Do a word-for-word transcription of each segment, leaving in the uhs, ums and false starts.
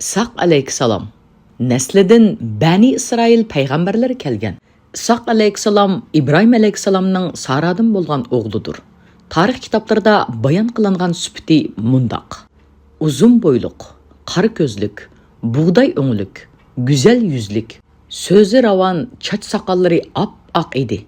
ئىسھاق ئەلەيھىسسالام نەسلىدىن بەنى ئىسرائىل پەيغەمبەرلىرى كەلگەن. ئىسھاق ئەلەيھىسسالام ئىبراھىم ئەلەيھىسسالامنىڭ سارادىن بولغان ئوغلىدۇر. تارىخ كىتابلىرىدا بايان قىلىنغان سۈپىتى مۇنداق: ئۇزۇن بويلۇق، قارا كۆزلۈك، بۇغداي ئۆڭلۈك، گۈزەل يۈزلۈك، سۆزى راۋان، چاچ ساقاللىرى ئاپئاق ئىدى.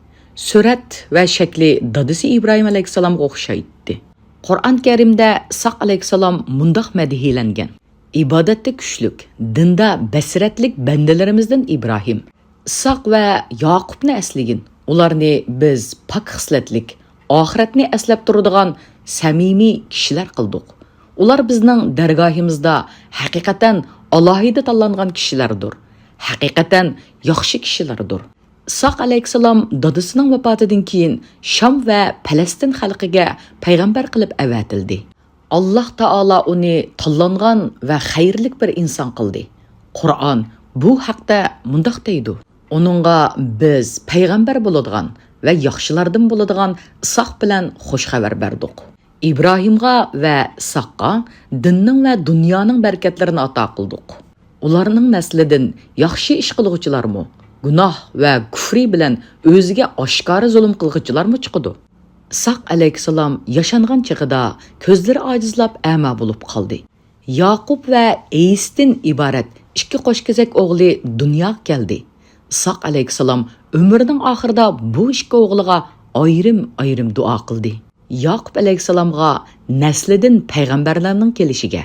سۈرەت ۋە شەكلى دادىسى ئىبراھىم ئەلەيھىسسالامغا ئوخشايتتى. قۇرئان كەرىمدە ئىسھاق ئەلەيھىسسالام مۇنداق مەدھىيلەنگەن: ئىبادەتتە كۈچلۈك، دىندا بەسىرەتلىك بەندىلىرىمىزدىن ئىبراھىم، ئىسھاق ۋە ياقۇپنى ئەسلىگىن. ئۇلارنى بىز پاك خىسلەتلىك، ئاخىرەتنى ئەسلەپ تۇرىدىغان سەمىمىي كىشىلەر قىلدۇق. ئۇلار بىزنىڭ دەرگاھىمىزدا ھەقىقەتەن ئالاھىدە تاللانغان كىشىلەردۇر. ھەقىقەتەن ياخشى كىشىلەردۇر. ئىسھاق ئەلەيھىسسالام دادىسىنىڭ ۋاپاتىدىن كېيىن شام ۋە پەلەستىن خەلقىگە پەيغەمبەر قىلىپ ئەۋەتىلدى. ئاللاھ تائالا ئۇنى تاللانغان ۋە خەيرلىك بىر ئىنسان قىلدى. قۇرئان بۇ ھەقتە مۇنداق دەيدۇ: ئۇنىڭغا بىز پەيغەمبەر بولىدىغان ۋە ياخشىلاردىن بولىدىغان ئىسھاق بىلەن خۇش خەۋەر بەردۇق. ئىبراھىمغا ۋە ئىسھاققا دىننىڭ ۋە دۇنيانىڭ بەرىكەتلىرىنى ئاتا قىلدۇق. ئۇلارنىڭ نەسلىدىن ياخشى ئىش قىلغۇچىلارمۇ، گۇناھ ۋە كۇفرى بىلەن ئۆزىگە ئاشكارا زۇلۇم قىلغۇچىلارمۇ چىقىدۇ. ئىسھاق ئەلەيھىسسالام ياشانغان چېغىدا كۆزلىرى ئاجىزلاپ ئەما بولۇپ قالدى. ياقۇپ ۋە ئېيستىن ئىبارەت ئىككى قوشكېزەك ئوغلى دۇنياغا كەلدى. ئىسھاق ئەلەيھىسسالام ئۆمرىنىڭ ئاخىرىدا بۇ ئىككى ئوغلىغا ئايرىم-ئايرىم دۇئا قىلدى. ياقۇپ ئەلەيھىسسالامغا نەسلىدىن پەيغەمبەرلەرنىڭ كېلىشىگە،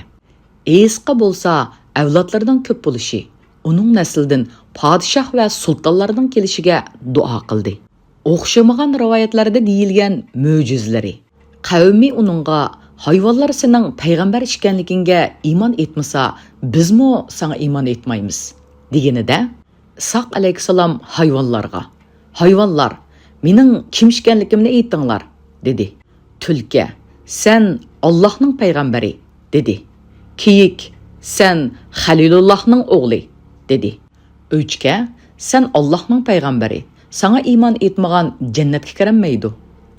ئېيسقا بولسا ئەۋلادلىرىنىڭ كۆپ بولۇشى، ئۇنىڭ نەسلىدىن پادىشاھ ۋە سۇلتانلارنىڭ كېلىشىگە دۇئا قىلدى. ئوخشىمىغان رىۋايەتلەردە دېيىلگەن مۆجىزىلىرى. قەۋمى ئۇنىڭغا: «ھايۋانلار سېنىڭ پەيغەمبەر ئىكەنلىكىڭگە ئىمان ئېيتمىسا، بىزمۇ ساڭا ئىمان ئېيتمايمىز» دېگىنىدە، ئىسھاق ئەلەيھىسسالام ھايۋانلارغا: «ھايۋانلار، مېنىڭ كىم ئىكەنلىكىمنى ئېيتىڭلار» دېدى. تۈلكە: «سەن ئاللاھنىڭ پەيغەمبىرى» دېدى. كېيىك: «سەن خەلىلۇللاھنىڭ ئوغلى» دېدى. ئۆچكە: «سەن ئاللاھنىڭ پەيغەمبىرى، ساڭا ئىمان ئېيتمىغان جەننەتكە كىرەلمەيدۇ»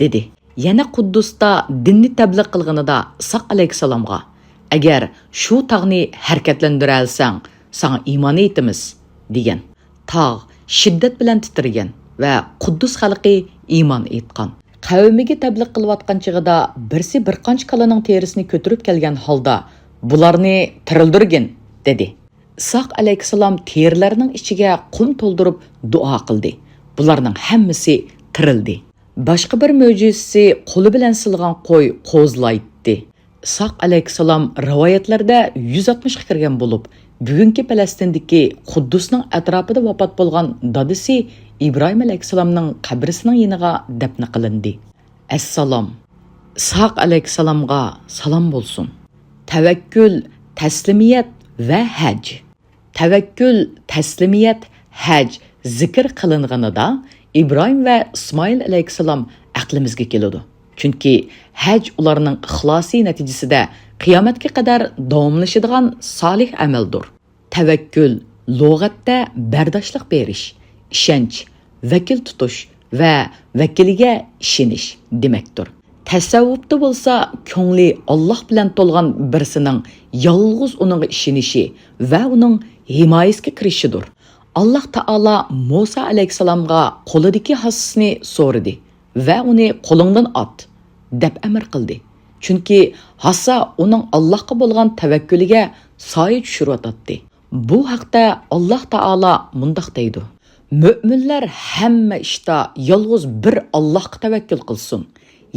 دېدى. يەنە قۇددۇستا دىننى تەبلىغ قىلغىنىدا ئىسھاق ئەلەيھىسسالامغا: «ئەگەر شۇ تاغنى ھەرىكەتلەندۈرەلىسەڭ، ساڭا ئىمان ئېيتىمىز» دېگەن. تاغ شىددەت بىلەن تىترىگەن ۋە قۇددۇس خەلقى ئىمان ئېيتقان. قەۋمىگە تەبلىغ قىلىۋاتقان چېغىدا بىرسى بىر قانچە كالىنىڭ تېرىسىنى كۆتۈرۈپ كەلگەن ھالدا: «بۇلارنى تىرىلدۈرگىن» دېدى. ئىسھاق ئەلەيھىسسالام تېرىلەرنىڭ ئىچىگە قۇم تولدۇرۇپ دۇئا قىلدى: «بۇلارنىڭ ھەممىسى تىرىلدى.» باشقا بىر مۆجىزىسى: قولى بىلەن سىلىغان قوي قوزىلايتتى. ئىسھاق ئەلەيھىسسالام رىۋايەتلەردە يۈز ئاتمىشقا كىرگەن بولۇپ، بۈگۈنكى پەلەستىندىكى قۇددۇسنىڭ ئەتراپىدا ۋاپات بولغان دادىسى ئىبراھىم ئەلەيھىسسالامنىڭ قەبرىسىنىڭ يېنىغا دەپنە قىلىندى. ئەسسالام، ئىسھاق ئەلەيھىسسالامغا سالام بولسۇن. تەۋەككۈل، تەسلىمىيەت ۋە ھەج. تەۋەككۈل، تەسلىمىيەت، ھەج زىكىر قىلىنغىنىدا، ئىبراھىم ۋە ئىسمائىل ئەلەيھىسسالام ئەقلىمىزگە كېلىدۇ. چۈنكى ھەج ئۇلارنىڭ ئىخلاسى نەتىجىسىدە قىيامەتكە قەدەر داۋاملىشىدىغان سالىھ ئەمەلدۇر. تەۋەككۈل لۇغەتتە بەرداشلىق بېرىش، ئىشەنچ، ۋەكىل تۇتۇش ۋە ۋەكىلىگە ئىشىنىش دېمەكتۇر. تەسەۋۋۇپتا بولسا كۆڭلى ئاللاھ بىلەن تولغان بىرسىنىڭ يالغۇز ئۇنىڭغا ئىشىنىشى ۋە ئۇنىڭ ھىمايىسىگە كىرىشىدۇر. ئاللاھ تائالا مۇسا ئەلەيھىسسالامغا قولىدىكى ھاسىسىنى سورىدى ۋە ئۇنى قولۇڭدىن ئات، دەپ ئەمىر قىلدى. چۈنكى ھاسا ئۇنىڭ ئاللاھقا بولغان تەۋەككۈلىگە سايە چۈشۈرۈۋاتاتتى. بۇ ھەقتە ئاللاھ تائالا مۇنداق دەيدۇ: «مۆمىنلەر ھەممە ئىشتا يالغۇز بىر ئاللاھقا تەۋەككۈل قىلسۇن،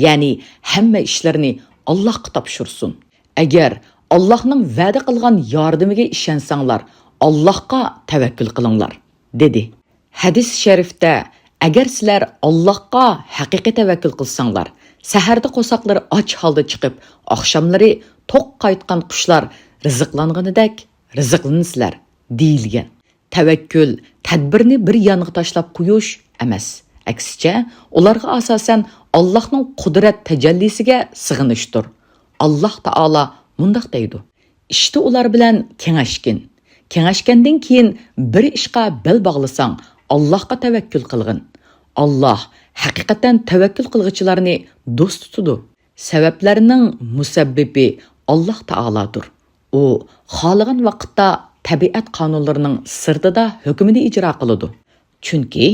يەنى ھەممە ئىشلىرىنى ئاللاھقا تاپشۇرسۇن. ئەگەر ئاللاھنىڭ ۋەدە قىلغان ياردىمىگە ئىشەنسەڭلار، ئاللاھقا تەۋەككۈل قىلىڭلار» دېدى. ھەدىس شەرىفتە: «ئەگەر سىلەر ئاللاھقا ھەقىقىي تەۋەككۈل قىلساڭلار، سەھەردە قورساقلىرى ئاچ ھالدا چىقىپ، ئاخشاملىرى توق قايتقان قۇشلار رىزىقلانغىنىدەك رىزىقلىنىسىلەر» دېيىلگەن. تەۋەككۈل تەدبىرنى بىر يانغا تاشلاپ قويۇش ئەمەس، ئەكسىچە، ئۇلارغا ئاساسەن ئاللاھنىڭ قۇدرەت تەجەللىسىگە سىغىنىشتۇر. ئاللاھ تائالا مۇنداق دەيدۇ: «ئىشتا ئۇلار بىلەن كېڭەشكىن. كېڭەشكەندىن كېيىن بىر ئىشقا بەل باغلىساڭ، ئاللاھقا تەۋەككۈل قىلغىن. ئاللاھ ھەقىقەتەن تەۋەككۈل قىلغۇچىلارنى دوست تۇتىدۇ. سەۋەبلەرنىڭ مۇسەببىپى ئاللاھ تائالادۇر. ئۇ خالىغان ۋاقىتتا تەبىئەت قانۇنلىرىنىڭ سىرتىدا ھۆكمىنى ئىجرا قىلىدۇ. چۈنكى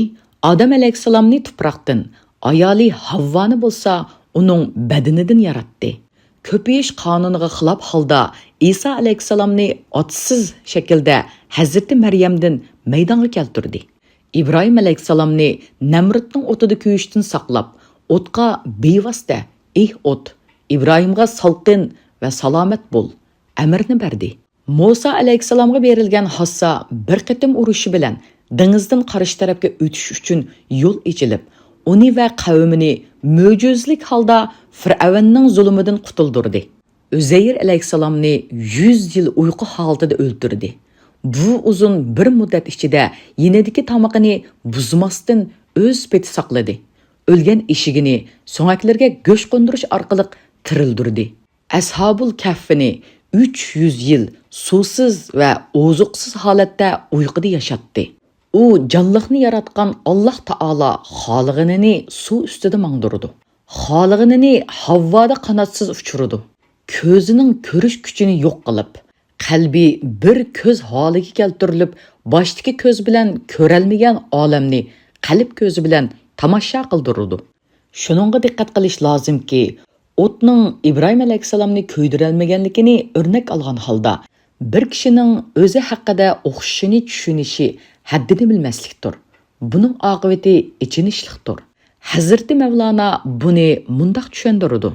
ئادەم ئەلەيھىسسالامنى تۇپراقتىن، ئايالى ھەۋۋانى بولسا ئۇنىڭ بەدىنىدىن ياراتتى. كۆپىيىش قانۇنىغا خىلاپ ھالدا ئىسا ئەلەيھىسسالامنى ئاتىسىز شەكىلدە ھەزرىتى مەريەمدىن مەيدانغا كەلتۈردى. ئىبراھىم ئەلەيھىسسالامنى نەمرۇتنىڭ ئوتىدا كۆيۈشتىن ساقلاپ، ئوتقا بىۋاسىتە، ئېھ ئوت، ئىبراھىمغا سالقىن ۋە سالامەت بول، ئەمرىنى بەردى. مۇسا ئەلەيھىسسالامغا بېرىلگەن ھاسا بىر قېتىم ئۇرۇشى بىلەن دېڭىزدىن قارشى تەرەپكە ئۆتۈش ئۈچۈن يول ئېچىلىپ، ئۇنى ۋە قەۋمىنى مۆجىزىلىك ھالدا فىرئەۋننىڭ زۇلۇمىدىن قۇتۇلدۇردى. ئۈزەير ئەلەيھىسسالامنى يۈز يىل ئۇيقۇ ھالىتىدە ئۆلتۈردى. بۇ ئۇزۇن بىر مۇددەت ئىچىدە يېنىدىكى تامىقىنى بۇزماستىن ئۆز پېتى ساقلىدى. ئۆلگەن ئېشىكىنى سۆڭەكلىرىگە گۆش قوندۇرۇش ئارقىلىق تىرىلدۈردى. ئەسھابۇل كەھفىنى ئۈچ يۈز يىل سۇسىز ۋە ئوزۇقسىز ھالەتتە ئۇيقۇدا ياشاتتى. ئۇ جانلىقنى ياراتقان ئاللاھ تائالا خالىغىنىنى سۇ ئۈستىدە ماڭدۇرىدۇ. خالىغىنىنى ھاۋادا قاناتسىز ئۇچۇرىدۇ. كۆزىنىڭ كۆرۈش كۈچىنى يوق قىلىپ، قەلبى بىر كۆز ھالىگە كەلتۈرۈلۈپ، باشتىكى كۆز بىلەن كۆرەلمىگەن ئالەمنى قەلب كۆزى بىلەن تاماشا قىلدۇرىدۇ. شۇنىڭغا دىققەت قىلىش لازىمكى، ئوتنىڭ ئىبراھىم ئەلەيھىسسالامنى كۆيدۈرەلمىگەنلىكىنى ئۆرنەك ئالغان ھالدا، بىر كىشىنىڭ ئۆزى ھەققىدە ئوخشىشىنى چۈشىنىشى ھەددىنى بىلمەسلىكتۇر. بۇنىڭ ئاقىۋىتى ئېچىنىشلىقتۇر. ھەزرىتى مەۋلانا بۇنى مۇنداق چۈشەندۈرىدۇ: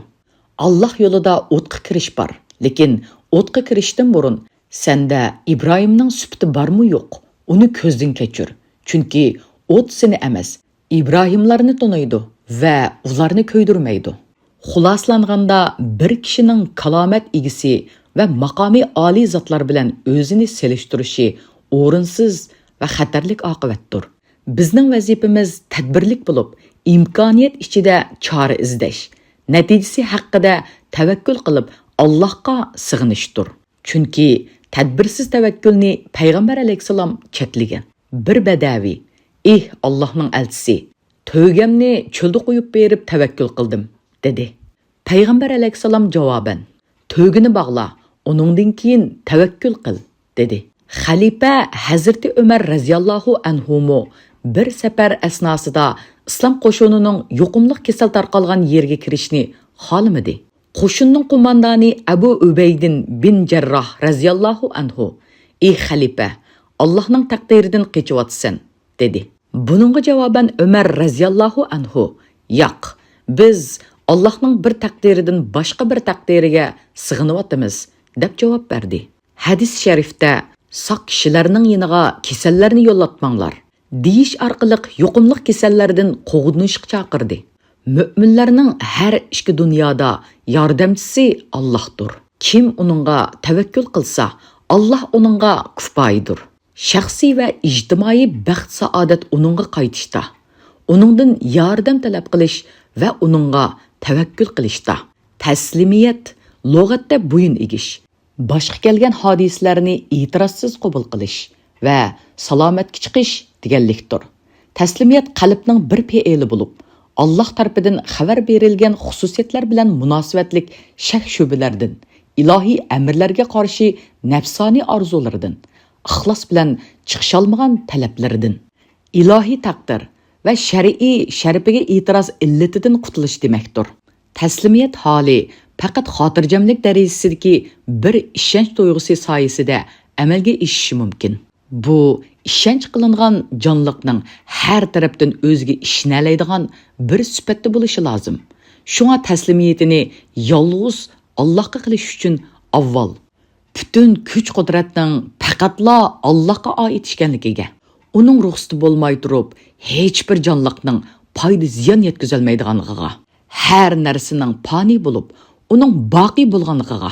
ئاللاھ يولىدا ئوتقا كىرىش بار، لېكىن ئوتقا كىرىشتىن بۇرۇن سەندە ئىبراھىمنىڭ سۈپىتى بارمۇ يوق، ئۇنى كۆزدىن كەچۈر. چۈنكى ئوت سېنى ئەمەس، ئىبراھىملارنى تونۇيدۇ ۋە ئۇلارنى كۆيدۈرمەيدۇ. خۇلاسىلانغاندا، بىر كىشىنىڭ كالامەت ئىگىسى ۋە ماقامى ئالىي زاتلار بىلەن ئۆزىنى سېلىشتۇرۇشى ئورۇنسىز ۋە خەتەرلىك ئاقىۋەتتۇر. بىزنىڭ ۋەزىپىمىز تەدبىرلىك بولۇپ، ئىمكانىيەت ئىچىدە چارە ئىزدەش، نەتىجىسى ھەققىدە تەۋەككۈل قىلىپ، ئاللاھقا سىغىنىشتۇر. چۈنكى تەدبىرسىز تەۋەككۈلنى پەيغەمبەر ئەلەيھىسسالام چەكلىگەن. بىر بەدەۋى: «ئېھ ئاللاھنىڭ ئەلچىسى، تۆگەمنى چۆلدە قويۇپ بېرىپ تەۋەككۈل قىلدىم» دېدى. پەيغەمبەر ئەلەيھىسسالام جاۋابەن: «تۆگىنى باغلا، ئۇنىڭدىن كېيىن تەۋەككۈل قىل» دېدى. خەلىپە ھەزرىتى ئۆمەر رەزىياللاھۇ ئەنھۇمۇ بىر سەپەر ئەسناسىدا ئىسلام قوشۇنىنىڭ يۇقۇملۇق كېسەل تارقالغان يېرىگە كىرىشنى خالىمىدى. قوشۇننىڭ قوماندانى ئەبۇ ئۇبەيدىن بىن جەرراھ رەزىياللاھۇ ئەنھۇ: «ئى خەلىپە، ئاللاھنىڭ تەقدىرىدىن قېچىۋاتىسەن» دېدى. بۇنىڭغا جاۋابەن ئۆمەر رەزىياللاھۇ ئەنھۇ: «ياق، بىز ئاللاھنىڭ بىر تەقدىرىدىن باشقا بىر تەقدىرىگە سىغىنىۋاتىمىز» دەپ جاۋاب بەردى. ھەدىس شەرىفتە: «ساق كىشىلەرنىڭ يېنىغا كېسەللەرنى يولاتماڭلار» دېيىش ئارقىلىق يۇقۇملۇق كېسەللەردىن قوغدىنىشقا چاقىردى. مۆمىنلەرنىڭ ھەر ئىككى دۇنيادا ياردەمچىسى ئاللاھتۇر. كىم ئۇنىڭغا تەۋەككۈل قىلسا، ئاللاھ ئۇنىڭغا كۇپايىدۇر. شەخسىي ۋە ئىجتىمائىي بەخت-سائادەت ئۇنىڭغا قايتىشتا، ئۇنىڭدىن ياردەم تەلەپ قىلىش ۋە ئۇنىڭغا تەۋەككۈل قىلىشتا. تەسلىمىيەت لۇغەتتە بويۇن ئېگىش، باشقا كەلگەن ھادىسىلەرنى ئېتىرازسىز قوبۇل قىلىش ۋە سالامەتكە چىقىش دېگەنلىكتۇر. تەسلىمىيەت قەلبنىڭ بىر پېئىلى بولۇپ، ئاللاھ تەرىپىدىن خەۋەر بېرىلگەن خۇسۇسىيەتلەر بىلەن مۇناسىۋەتلىك شەك-شۈبھىلەردىن، ئىلاھىي ئەمىرلەرگە قارشى نەپسانىي ئارزۇلىرىدىن، ئىخلاس بىلەن چىقىشالمىغان تەلەپلىرىدىن، ئىلاھىي تەقدىر ۋە شەرئىي شەرپىگە ئېتىراز ئىللىتىدىن قۇتۇلۇش دېمەكتۇر. تەسلىمىيەت ھالى پەقەت خاتىرجەملىك دەرىجىسىدىكى بىر ئىشەنچ تۇيغۇسى سايىسىدە ئەمەلگە ئېشىشى مۇمكىن. بۇ ئىشەنچ قىلىنغان جانلىقنىڭ ھەر تەرەپتىن ئۆزىگە ئىشىنەلەيدىغان بىر سۈپەتتە بولۇشى لازىم. شۇڭا تەسلىمىيىتىنى يالغۇز ئاللاھقا قىلىش ئۈچۈن ئاۋۋال پۈتۈن كۈچ-قۇدرەتنىڭ پەقەتلا ئاللاھقا ئائىت ئىكەنلىكىگە، ئۇنىڭ رۇخسىتى بولماي تۇرۇپ ھېچبىر جانلىقنىڭ پايدا-زىيان يەتكۈزەلمەيدىغانلىقىغا، ھەر نەرسىنىڭ پانىي بولۇپ، ئۇنىڭ باقىي بولغانلىقىغا،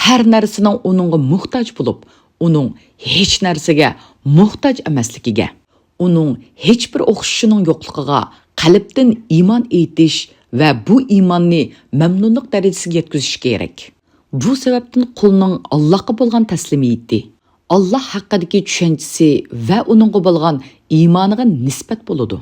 ھەر نەرسىنىڭ ئۇنىڭغا موھتاج بولۇپ، ئۇنىڭ ھېچ نەرسىگە موھتاج ئەمەسلىكىگە، ئۇنىڭ ھېچبىر ئوخشىشىنىڭ يوقلۇقىغا قەلبتىن ئىمان ئېيتىش ۋە بۇ ئىماننى مەمنۇنلۇق دەرىجىسىگە يەتكۈزۈش كېرەك. بۇ سەۋەبتىن قۇلنىڭ ئاللاھقا بولغان تەسلىمىيىتى، ئاللاھ ھەققىدىكى چۈشەنچىسى ۋە ئۇنىڭغا بولغان ئىمانىغا نىسبەت بولىدۇ.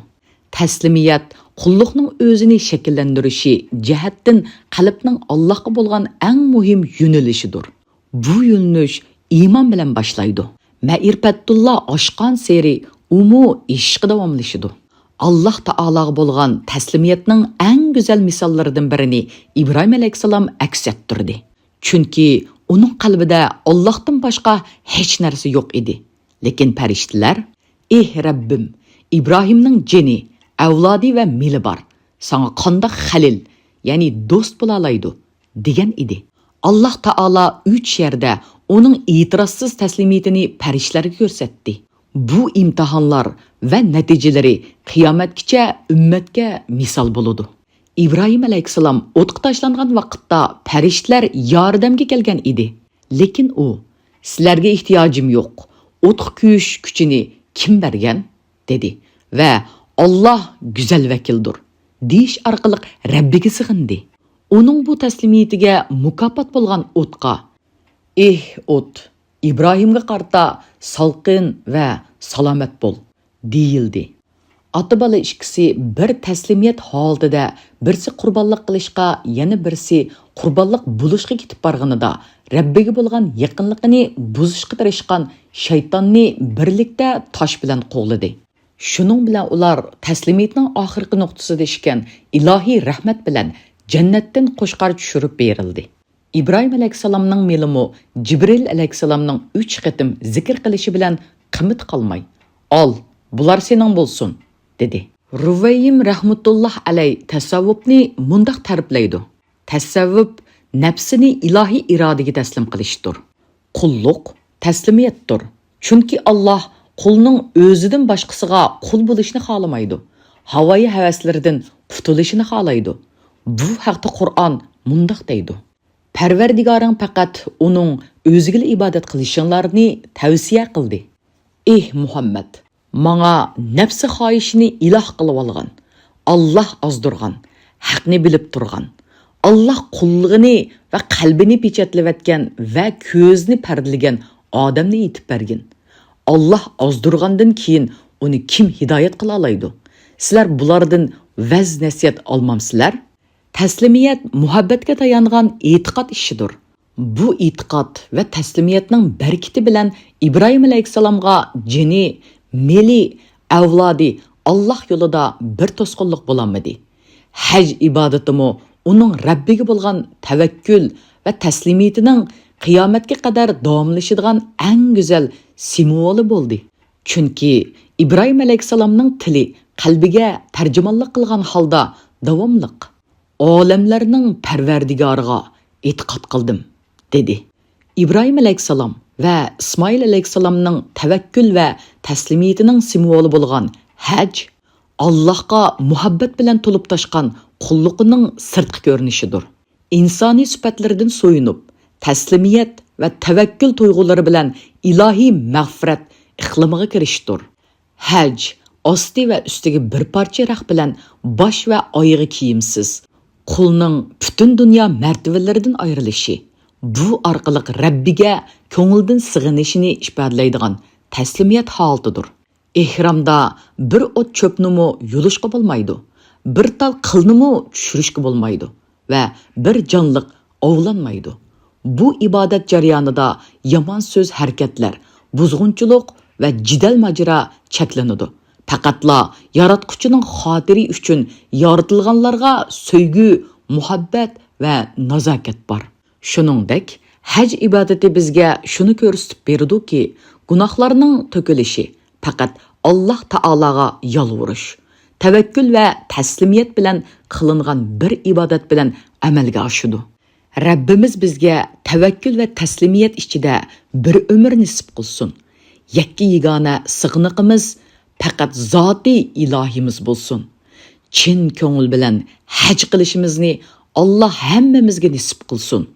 تەسلىمىيەت قۇللۇقنىڭ ئۆزىنى شەكىللەندۈرۈشى جەھەتتىن قەلبنىڭ ئاللاھقا بولغان ئەڭ مۇھىم يۆنىلىشىدۇر. بۇ يۆنىلىش ئىمان بىلەن باشلايدۇ. مەئرىپەتۇللا ئاشقانسېرى ئۇمۇ ئېشىشقا داۋاملىشىدۇ. ئاللاھ تائالاغا بولغان تەسلىمىيەتنىڭ ئەڭ گۈزەل مىساللىرىدىن بىرىنى ئىبراھىم ئەلەيھىسسالام ئەكس ئەتتۈردى. چۈنكى ئۇنىڭ قەلبىدە ئاللاھتىن باشقا ھېچ نەرسە يوق ئىدى. لېكىن پەرىشتىلەر، ئېھ رەببىم، ئىبراھىمنىڭ جېنى، ئەۋلادى ۋە مېلى بار، ساڭا قانداق خەلىل، يەنى دوست بولالايدۇ؟ دېگەن ئىدى. ئاللاھ تائالا ئۈچ يەردە ئۇنىڭ ئېتىرازسىز تەسلىمىيىتىنى پەرىشتىلەرگە كۆرسەتتى. بۇ ئىمتىھانلار ۋە نەتىجىلىرى قىيامەتكىچە ئۈممەتكە مىسال بولىدۇ. ئىبراھىم ئەلەيھىسسالام ئوتقا تاشلانغان ۋاقىتتا پەرىشتىلەر ياردەمگە كەلگەن ئىدى. لېكىن ئۇ، سىلەرگە ئېھتىياجىم يوق، ئوتقا كۆيۈش كۈچىنى كىم بەرگەن؟ دېدى ۋە ئاللاھ گۈزەل ۋەكىلدۇر، دېيىش ئارقىلىق رەببىگە سېغىندى. ئۇنىڭ بۇ تەسلىمىيىتىگە مۇكاپات بولغان ئوتقا، ئېھ ئوت، ئىبراھىمغا قارىتا سالقىن ۋە سالامەت بول، دېيىلدى. ئاتا-بالا ئىككىسى بىر تەسلىمىيەت ھالىتىدە، بىرسى قۇربانلىق قىلىشقا، يەنە بىرسى قۇربانلىق بولۇشقا كېتىپ بارغىنىدا، رەببىگە بولغان يېقىنلىقىنى بۇزۇشقا تىرىشقان شەيتاننى بىرلىكتە تاش بىلەن قوغلىدى. شۇنىڭ بىلەن ئۇلار تەسلىمىيەتنىڭ ئاخىرقى نۇقتىسىدا ئىكەن، ئىلاھىي رەھمەت بىلەن جەننەتتىن قوچقار چۈشۈرۈپ بېرىلدى. ئىبراھىم ئەلەيھىسسالامنىڭ مېلىمۇ جىبرىل ئەلەيھىسسالامنىڭ ئۈچ قېتىم زىكىر قىلىشى بىلەن قىممىتى قالماي، ئال، بۇلار سېنىڭ بولسۇن، دېدى. رۇۋەييىم رەھمەتۇللاھ ئەلەي تەسەۋۋۇپنى مۇنداق تەرىپلەيدۇ: تەسەۋۋۇپ نەپسىنى ئىلاھىي ئىرادىگە تەسلىم قىلىشتۇر. قۇللۇق تەسلىمىيەتتۇر. چۈنكى ئاللاھ قۇلنىڭ ئۆزىدىن باشقىسىغا قۇل بولۇشنى خالىمايدۇ. ھاۋايى ھەۋەسلىرىدىن قۇتۇلۇشىنى خالايدۇ. بۇ ھەقتە قۇرئان مۇنداق دەيدۇ: پەرۋەردىگارىڭ پەقەت ئۇنىڭ ئۆزىگىلا ئىبادەت قىلىشىڭلارنى تەۋسىيە قىلدى. ئېھ مۇھەممەد! ماڭا نەپسى خاھىشىنى ئىلاھ قىلىۋالغان، ئاللاھ ئازدۇرغان، ھەقنى بىلىپ تۇرغان، ئاللاھ قۇللىقىنى ۋە قەلبىنى پېچەتلىۋەتكەن ۋە كۆزىنى پەردىلىگەن ئادەمنى ئېيتىپ بەرگىن. ئاللاھ ئازدۇرغاندىن كېيىن ئۇنى كىم ھىدايەت قىلالايدۇ؟ سىلەر بۇلاردىن ۋەز-نەسىھەت ئالمامسىلەر؟ تەسلىمىيەت مۇھەببەتكە تايانغان ئېتىقاد ئىشىدۇر. بۇ ئېتىقاد ۋە تەسلىمىيەتنىڭ بەرىكىتى بىلەن ئىبراھىم ئەلەيھىسسالامغا جېنى، مېلى، ئەۋلادى ئاللاھ يولىدا بىر توسقۇنلۇق بولالمىدى. ھەج ئىبادىتىمۇ ئۇنىڭ رەببىگە بولغان تەۋەككۈل ۋە تەسلىمىيىتىنىڭ قىيامەتكە قەدەر داۋاملىشىدىغان ئەڭ گۈزەل سىمۋولى بولدى. چۈنكى ئىبراھىم ئەلەيھىسسالامنىڭ تىلى قەلبىگە تەرجىمانلىق قىلغان ھالدا داۋاملىق، ئالەملەرنىڭ پەرۋەردىگارىغا ئېتىقاد قىلدىم، دېدى. ئىبراھىم ئەلەيھىسسالام ۋە ئىسمائىل ئەلەيھىسسالامنىڭ تەۋەككۈل ۋە تەسلىمىيىتىنىڭ سىمۋولى بولغان ھەج، ئاللاھقا مۇھەببەت بىلەن تولۇپ تاشقان قۇللۇقىنىڭ سىرتقى كۆرۈنۈشىدۇر. ئىنسانىي سۈپەتلىرىدىن سويۇنۇپ، تەسلىمىيەت ۋە تەۋەككۈل تۇيغۇلىرى بىلەن ئىلاھىي مەغپىرەت ئىقلىمىغا كىرىشتۇر. ھەج، ئاستى ۋە ئۈستىگە بىر پارچە رەخت بىلەن باش ۋە ئايىغى كىيىمسىز، قۇلنىڭ پۈتۈن دۇنيا مەرتىۋىلىرىدىن ئايرىلىشى، بۇ ئارقىلىق رەببىگە كۆڭلىدىن سېغىنىشىنى ئىپادىلەيدىغان تەسلىمىيەت ھالىتىدۇر. ئېھرامدا بىر ئوت چۆپنىمۇ يۇلۇشقا بولمايدۇ، بىر تال قىلنىمۇ چۈشۈرۈشكە بولمايدۇ ۋە بىر جانلىق ئاۋلانمايدۇ. بۇ ئىبادەت جەريانىدا يامان سۆز-ھەرىكەتلەر، بۇزغۇنچىلىق ۋە جېدەل-ماجىرا چەكلىنىدۇ. پەقەتلا ياراتقۇچىنىڭ خاتىرى ئۈچۈن يارىتىلغانلارغا سۆيگۈ، مۇھەببەت ۋە نازاكەت بار. شۇنىڭدەك، ھەج ئىبادىتى بىزگە شۇنى كۆرسىتىپ بېرىدۇكى، گۇناھلارنىڭ تۆكۈلۈشى پەقەت ئاللاھ تائالاغا يالۋۇرۇش، تەۋەككۈل ۋە تەسلىمىيەت بىلەن قىلىنغان بىر ئىبادەت بىلەن ئەمەلگە ئاشىدۇ. رەببىمىز بىزگە تەۋەككۈل ۋە تەسلىمىيەت ئىچىدە بىر ئۆمۈر نېسىپ قىلسۇن. يەككە يېگانە سىغىنىقىمىز پەقەت زاتى ئىلاھىمىز بولسۇن. چىن كۆڭۈل بىلەن ھەج قىلىشىمىزنى ئاللاھ ھەممىمىزگە نېسىپ قىلسۇن.